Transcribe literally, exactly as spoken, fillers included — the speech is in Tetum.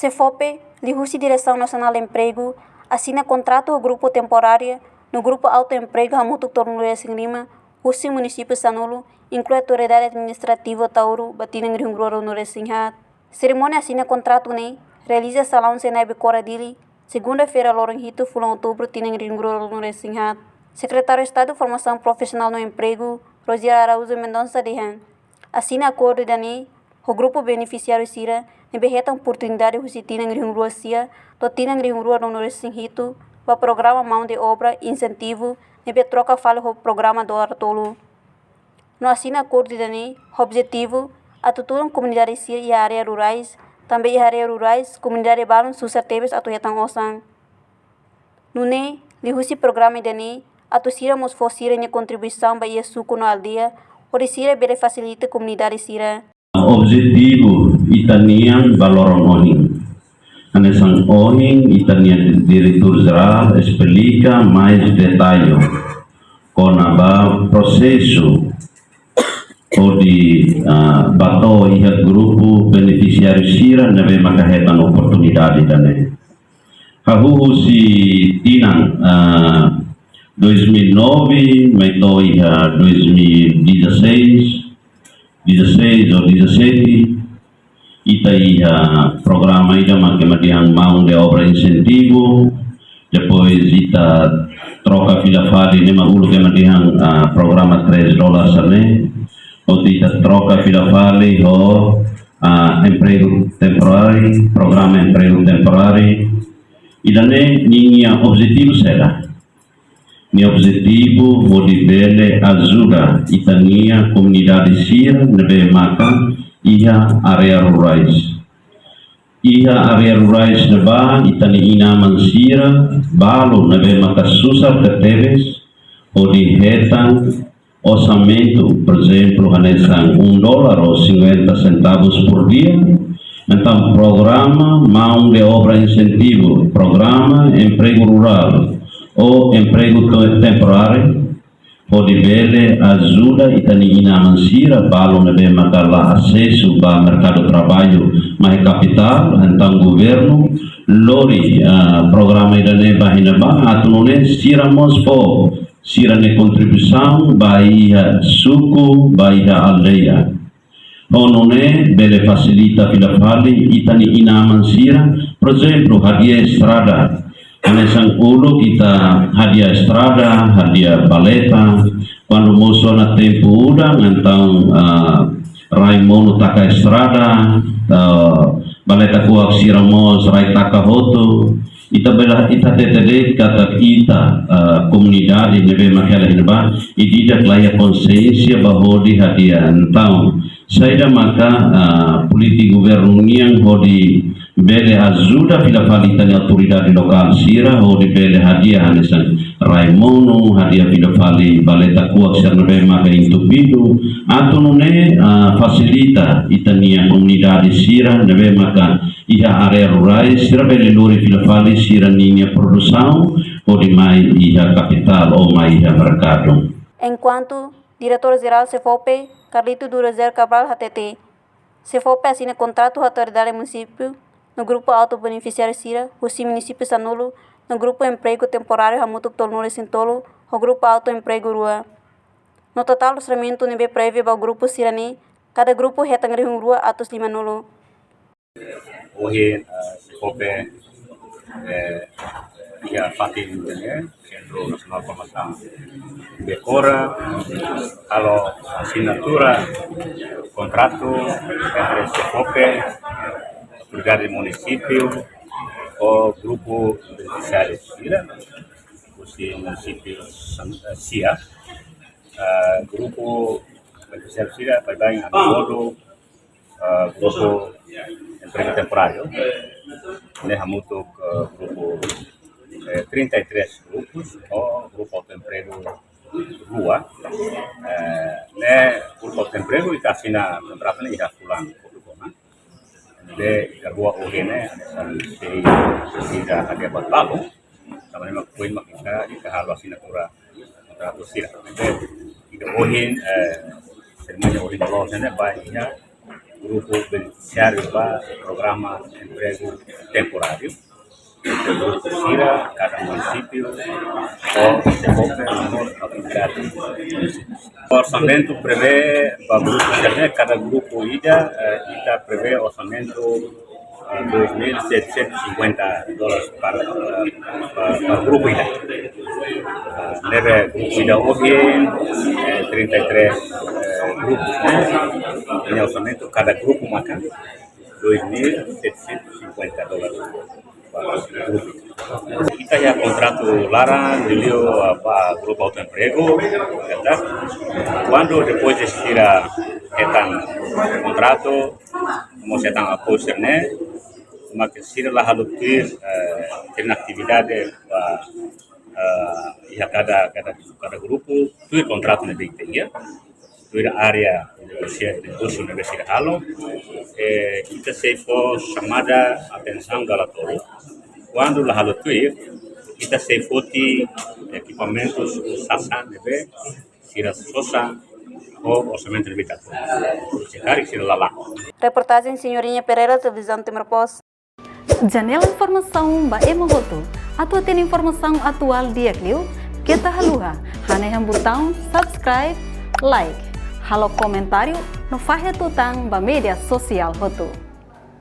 SEFOPE, liuhusi Diresaun Nasionál Empregu, asina kontratu ho grupu temporáriu no grupu autoempregu hamutuk tolunulu-resin-lima, husi munisípiu sanulu, inklui Autoridade Administrativa Ataúro, ba tinan rihun rua ruanulu-resin-haat. Serimónia asina kontratu ne'e realiza iha Salaun Senai Becora Dili, segunda-feira, loron hitu, fulan outubru, tinan rihun rua ruanulu-resin-haat. Sekretáriu Estadu Formasaun Profisionál no Empregu, Rosier Araújo Mendonça dehan, asina akordu ida-ne'e ho grupu benefisiáriu sira ne'ebé hetan oportunidade husi tinan rihun rua sia to'o tinan rihun rua ruanulu-resin-hitu, ba programa maun de obra insentivu ne'ebé troka fali ho programa Doar Tolu. No asina akordu ida-ne'e ho objetivu atu tulun komunidade sira iha área rurais, tanba iha área rurais komunidade balun susar tebes atu hetan osan. Nune'e, liuhusi programa ida-ne'e, atu sira mós fó sira-nia kontribuisaun ba iha suku no aldeia, hodi sira bele fasilita komunidade sira. Objetivu ita-nian ba loron ohin. Hanesan ohin ita-nia Diretór Jerál esplika mais detalle kona-ba prosesu hodi, ah, ba to'o iha grupu benefisiáriu sira ne'ebé maka hetan oportunidade ida-ne'e. Hahú husi tinan, ah, dois mil e nove, mai to'o iha dois mil e dezasseis, dezasseis ou dezassete, ita iha programa ida mak ema dehan maun de obra insentivu, depois ita troka fila fali ne'e mak uluk ema dehan, ah, programa três dólares ne'e, ou ita troka fila fali ho, ah, empregu temporáriu, programa empregu temporáriu, ida-ne'e ninia objetivu saida? Nia objetivu hodi bele ajuda ita-nia komunidade sira ne'ebé maka iha área rurais. Iha área rurais ne'ebá ita-nia inan-aman sira balu ne'ebé maka susar tebes hodi hetan orsamentu, por ezemplu, hanesan um dólar ou cinquenta centavos por dia. Entaun, programa maun de obra insentivu, programa empregu rurál, ou empregu te-, temporáriu, hodi bele ajuda ita-nia inan-aman sira balu ne'ebé maka la asesu ba merkadu traballu mai kapitál, entaun governu lori, ah, programa ida-ne'e ba iha ne'ebá, atu nune'e sira mós fó sira-nia kontribuisaun ba iha suku, ba iha aldeia. Ho nune'e bele fasilita fila fali ita-nia inan-aman sira, por ezemplu, hadi'a estrada. Hanesan uluk ita hadi'a estrada, hadi'a valeta, kuandu mosu ona tempu udan, entaun, ah, rai monu taka estrada, ah, valeta kuak sira mós rai taka hotu. Ita bele, ita hatete de'it katak ita, ah, komunidade ne'ebé mak hela iha ne'ebá, ida-idak la iha konsiénsia ba hodi hadi'a. Entaun, saida maka, ah, polítika governu nian hodi bele ajuda fila fali ita-nia autoridade lokál sira hodi bele hadi'a hanesan rai monu, hadi'a fila fali valeta kuak sira ne'ebé maka entupidu, atu nune'e, ah, fasilita ita-nia komunidade sira ne'ebé maka iha área rurais, sira bele lori fila fali sira-ninia produsaun hodi mai iha kapitál ou mai iha merkadu. Enkuantu Diretór Jerál SEFOPE, Carlito Durazer Cabral hatete, SEFOPE asina kontratu ho autoridade munisípiu no grupu autobenefisiáriu sira husi munisípiu sanulu, no grupu empregu temporáriu hamutuk tolunulu-resin-tolu, ho grupu autoempregu rua. No totál orsamentu ne'ebé prevee ba grupu sira-ne'e, kada grupu hetan rihun rua atus limanulu. Ohin, eh, SEFOPE, eh, iha fatin ne'e, Sentru Nasionál Formasaun Becora, halo asinatura kontratu entre SEFOPE, autoridade munisípiu, ho grupu benefisiáriu sira, husi munisípiu San-, eh, sia, eh, grupu benefisiáriu sira, baibain ami hotu, eh, grupu empregu temporáriu, ne'e hamutuk, eh, grupu, eh, trinta e três grupus, ou grupu autoempregu rua, eh, ne'e grupu autoempregu ita asina kontratu ne'e iha fulan kotuk ona. Ne'e iha rua ohin ne'e, hanesan sei, sei hadi'a buat balu, tanba ne'e mak foin mak ita, ita halo asinatura kontratu sira. Ne'e iha ohin, eh, serimónia ohin loloos ne'e ba iha Grupu benefisiáriu ba programa empregu temporáriu. Grupu sira, kada munisípiu, ho dezenvolve no atividade. Orsamentu prevee ba grupu sira-ne'e, kada grupu ida, eh, ita prevee orsamentu, eh, dois mil setecentos e cinquenta dólares para, eh, para, para grupu ida. Eh, ne'ebé grupu ida ohin, eh, trinta e três, eh, grupus, ne'e? Nia orsamentu kada grupu maka dois mil setecentos e cinquenta dólares. Ita iha kontratu laran, liuliu, ah, ba grupu autoempregu, katak kuandu depois de sira hetan kontratu, mós hetan apoiu sira-ne'e, mak sira la halo tuir, eh, sira-nia atividade ba, eh, iha kada, kada, kada grupu, tuir kontratu ne'ebé ita iha, tuir área negósiu, negósiu ne'ebé sira halo, eh, ita sei fó xamada atensaun dala tolu. Kuandu la halo tuir, ita sei foti ekipamentus sasán ne'ebé sira sosa ho orsamentu ne'ebé ita fó. Se karik sira la lakon. Reportajen Senhorinha Pereira, Televizaun Timor Post. Janela informasaun ba ema hotu. Atu hatene informasaun atuál di'ak liu, keta haluha hanehan butaun subscribe, like, halo komentáriu no fahe tutan ba média sosiál hotu.